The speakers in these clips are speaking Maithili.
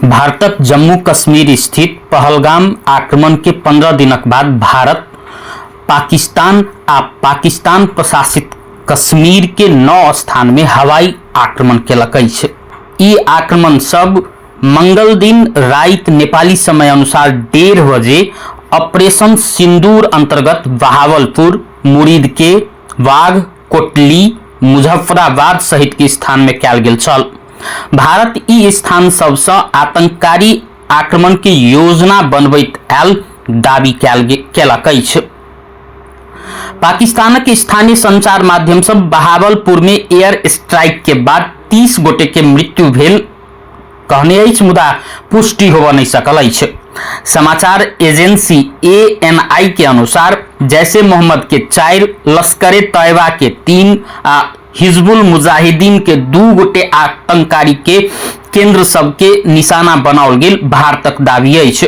भारतक जम्मू कश्मीर स्थित पहलगाम आक्रमण के 15 दिनक बाद भारत पाकिस्तान आ पाकिस्तान प्रशासित कश्मीर के 9 स्थान में हवाई आक्रमण केलक अछि। ई आक्रमण सब मंगल दिन राति नेपाली समय अनुसार 1:30 बजे ऑपरेशन सिंदूर अंतर्गत बहावलपुर, मुरीदके, वाघ, कोटली, मुजफ्फराबाद सहित के स्थान में कयल गेल छल। भारत ई स्थान सबसँ आतंककारी आक्रमण के योजना बनबैत आयल दावी केलक अछि। पाकिस्तानक स्थानीय संचार माध्यम सब बहावलपुर में एयर स्ट्राइक के बाद 30 गोटे के मृत्यु भेल कहने अछि, मुदा पुष्टि होबय नहि सकल अछि। समाचार एजेंसी एएनआई के अनुसार जैश-ए मोहम्मद के 4, लश्कर-ए तैयबा के 3 आ हिजबुल मुजाहिदीन के 2 गोटे आतंककारी के केंद्र सबके निशाना बनाओल गेल भारतक दावी अछि।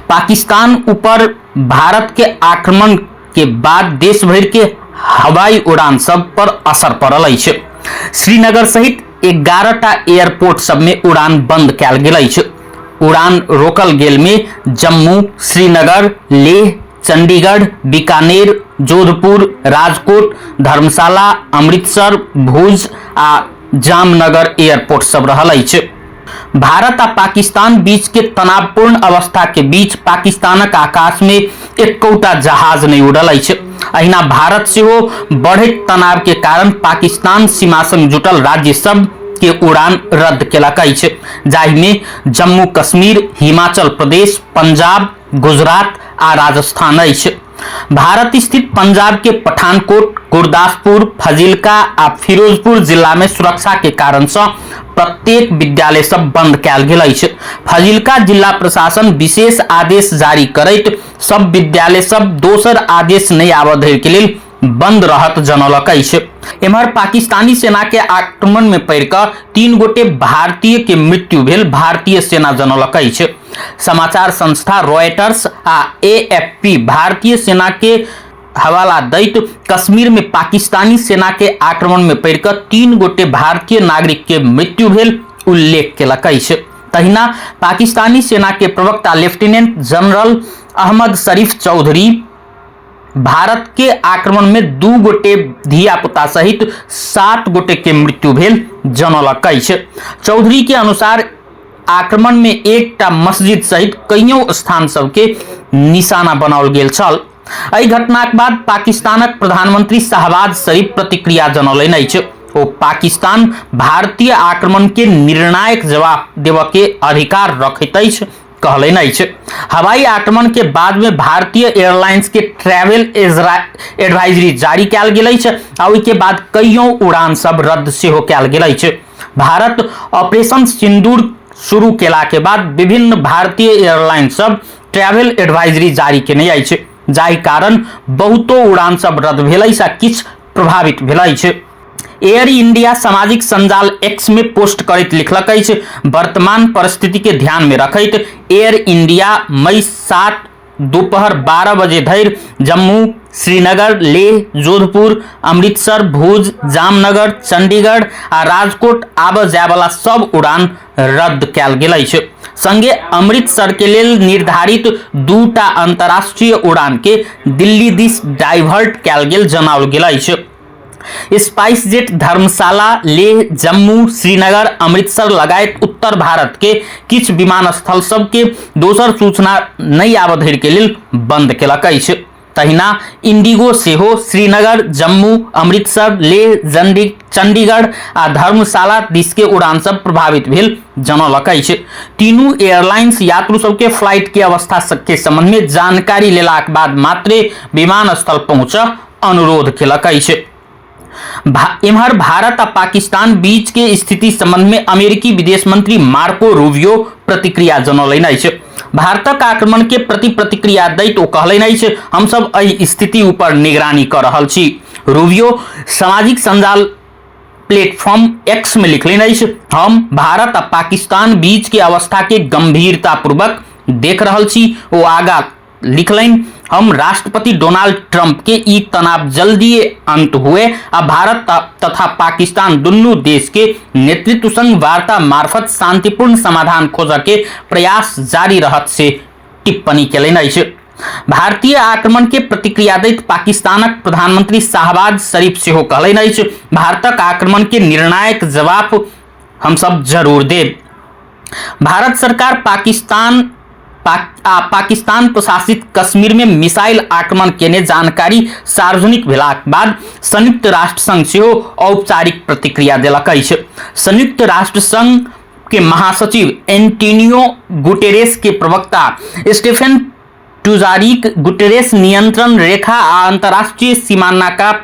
पाकिस्तान ऊपर भारत के आक्रमण के बाद देश भरि के हवाई उड़ान सब पर असर पड़ल अछि। श्रीनगर सहित 11 टा एयरपोर्ट सब में उड़ान बंद कयल गेल अछि। उड़ान रोकल गेल में जम्मू, श्रीनगर, लेह, चंडीगढ़, बीकानेर, जोधपुर, राजकोट, धर्मशाला, अमृतसर, भुज आ जामनगर एयरपोर्ट सब रहल अछि। भारत आ पाकिस्तान बीच के तनावपूर्ण अवस्था के बीच पाकिस्तानक आकाश में एकोटा जहाज नहि उड़ल अछि। अहिना भारत सेहो बढ़ैत तनाव के कारण पाकिस्तान सीमा संग जुटल राज्य सब के उड़ान रद्द केलक अछि, जाहि में जम्मू कश्मीर, हिमाचल प्रदेश, पंजाब, गुजरात आ राजस्थान अछि। भारत स्थित पंजाब के पठानकोट, गुरदासपुर, फजिल्का आ फिरोजपुर जिला में सुरक्षा के कारण से प्रत्येक विद्यालय सब बंद कयल गेल अछि। फजिल्का जिला प्रशासन विशेष आदेश जारी करैत सब विद्यालय सब दोसर आदेश नहि आबय धरि के लेल बंद रहत जनौलक अछि। एम्हर पाकिस्तानी सेना के आक्रमण में पड़ि कऽ 3 गोटे भारतीय के मृत्यु भेल भारतीय सेना जनौलक अछि। समाचार संस्था रॉयटर्स आ एएफपी भारतीय सेना के हवाला दैत कश्मीर में पाकिस्तानी सेना के आक्रमण में पड़ि कऽ 3 गोटे भारतीय नागरिक के मृत्यु भेल उल्लेख केलक अछि। तहिना पाकिस्तानी सेना के प्रवक्ता लेफ्टिनेंट जनरल अहमद शरीफ चौधरी भारत के आक्रमण में 2 गोटे धिया-पुता सहित 7 गोटे के मृत्यु भेल जनौलक अछि। चौधरी के अनुसार आक्रमण में एकटा मस्जिद सहित कईयों स्थान सबके निशाना बनाओल गेल छल। एहि घटनाक बाद पाकिस्तानक प्रधानमंत्री शहबाज शरीफ प्रतिक्रिया जनौलनि अछि। ओ पाकिस्तान भारतीय आक्रमण के निर्णायक जवाब देबऽ के अधिकार रखैत अछि कहलनि अछि। हवाई आक्रमण के बाद में भारतीय एयरलाइंस के ट्रैवल एडवाइजरी जारी कयल गेल अछि आ ओहि के बाद कईयों उड़ान सब रद्द सेहो कयल गेल अछि। भारत ऑपरेशन सिंदूर शुरू केला के बाद विभिन्न भारतीय एयरलाइन सब ट्रैवल एडवाइजरी जारी केने अछि, जाहि कारण बहुतो उड़ान सब रद्द भेल अछि आ किछु प्रभावित भेल अछि। एयर इंडिया सामाजिक संजाल एक्स में पोस्ट करैत लिखलक अछि, वर्तमान परिस्थिति के ध्यान में रखैत एयर इंडिया मई 7 दोपहर 12 बजे धरि जम्मू, श्रीनगर, लेह, जोधपुर, अमृतसर, भुज, जामनगर, चंडीगढ़ आ राजकोट आबय जायवला सब उड़ान रद्द कयल गेल अछि। संगे अमृतसर के लेल निर्धारित 2टा अंतर्राष्ट्रीय उड़ान के दिल्ली दिस डाइवर्ट कयल गेल जनाओल गेल अछि। स्पाइस जेट धर्मशाला, लेह, जम्मू, श्रीनगर, अमृतसर लगायत उत्तर भारत के किछु विमानस्थल सबके दोसर सूचना नहि आबऽ धरि के लेल बंद केलक अछि। तहिना इंडिगो सेहो श्रीनगर, जम्मू, अमृतसर, लेह, चंडीगढ़ आ धर्मशाला दिस के उड़ान सब प्रभावित भेल जनौलक अछि। तीनू एयरलाइंस यात्रु सबके फ्लाइट के अवस्था के संबंध में जानकारी लेलाक बाद मात्रे विमानस्थल पहुंचऽ अनुरोध केलक अछि। एम्हर भारत आ पाकिस्तान बीच के स्थिति संबंध में अमेरिकी विदेश मंत्री मार्को रूबियो प्रतिक्रिया जनौलनि अछि। भारतक आक्रमण के प्रति प्रतिक्रिया दैत ओ कहलनि अछि, हम सब एहि स्थिति ऊपर निगरानी कऽ रहल छी। रूबियो सामाजिक संजाल प्लेटफॉर्म एक्स में लिखलनि अछि, हम भारत आ पाकिस्तान बीच के अवस्था के गंभीरतापूर्वक देख रहल छी। ओ आगा लिखलनि, हम राष्ट्रपति डोनाल्ड ट्रंप के ई तनाव जल्दीए अंत हुए आ भारत तथा पाकिस्तान दुनू देश के नेतृत्व संग वार्ता मार्फत शांतिपूर्ण समाधान खोजऽ के प्रयास जारी रहत से टिप्पणी केलनि अछि। भारतीय आक्रमण के प्रतिक्रिया दैत पाकिस्तानक प्रधानमंत्री शाहबाज शरीफ सेहो कहलनि अछि, भारतक आक्रमण के निर्णायक जवाब हमसब जरूर देब। भारत सरकार पाकिस्तान आ पाकिस्तान प्रशासित कश्मीर में मिसाइल आक्रमण केने जानकारी सार्वजनिक भेलाक बाद संयुक्त राष्ट्र संघ सेहो औपचारिक प्रतिक्रिया देलक अछि। संयुक्त राष्ट्र संघ के महासचिव एंटोनियो गुटेरेस के प्रवक्ता स्टीफन टुजारिक गुटेरेस नियंत्रण रेखा आ अंतर्राष्ट्रीय सीमा नाका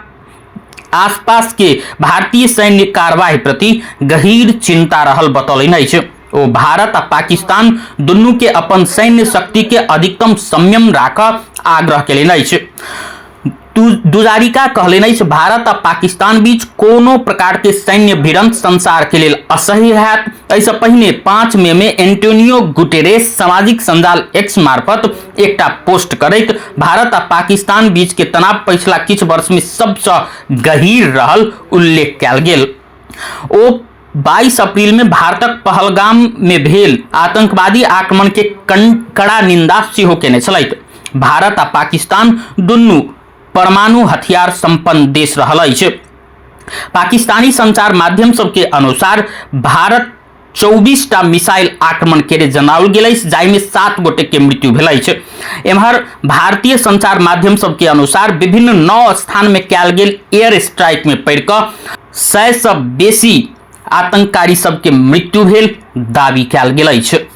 आसपास के भारतीय सैन्य कार्रवाई प्रति गहीर चिंता रहल बतौलनि अछि। ओ भारत आ पाकिस्तान दुनू के अपन सैन्य शक्ति के अधिकतम संयम राखऽ आग्रह केलनि अछि। दुजारिका कहलनि अछि, भारत आ पाकिस्तान बीच कोनो प्रकार के सैन्य भिड़ंत संसार के लेल असह्य होयत। एहिसँ पहिने 5 मई में एंटोनियो गुटेरेस सामाजिक सञ्जाल एक्स मार्फत एकटा पोस्ट करैत भारत आ पाकिस्तान बीच के तनाव पछिला किछु वर्ष में सबसँ गहीर रहल उल्लेख कयल गेल। ओ 22 अप्रैल में भारतक पहलगाम में भेल आतंकवादी आक्रमण के कड़ा निंदा सेहो केने छलथि। भारत आ पाकिस्तान दुनू परमाणु हथियार संपन्न देश रहल अछि। पाकिस्तानी संचार माध्यम सबके अनुसार भारत 24 टा मिसाइल आक्रमण केने जनाओल गेल अछि, जाहिमे 7 गोटे के मृत्यु भेल अछि। एम्हर भारतीय संचार माध्यम सबके अनुसार विभिन्न 9 स्थान में कयल गेल एयर स्ट्राइक में पड़ि कऽ 100 सँ बेसी आतंककारी सबके मृत्यु भेल दावी कयल गेल अछि।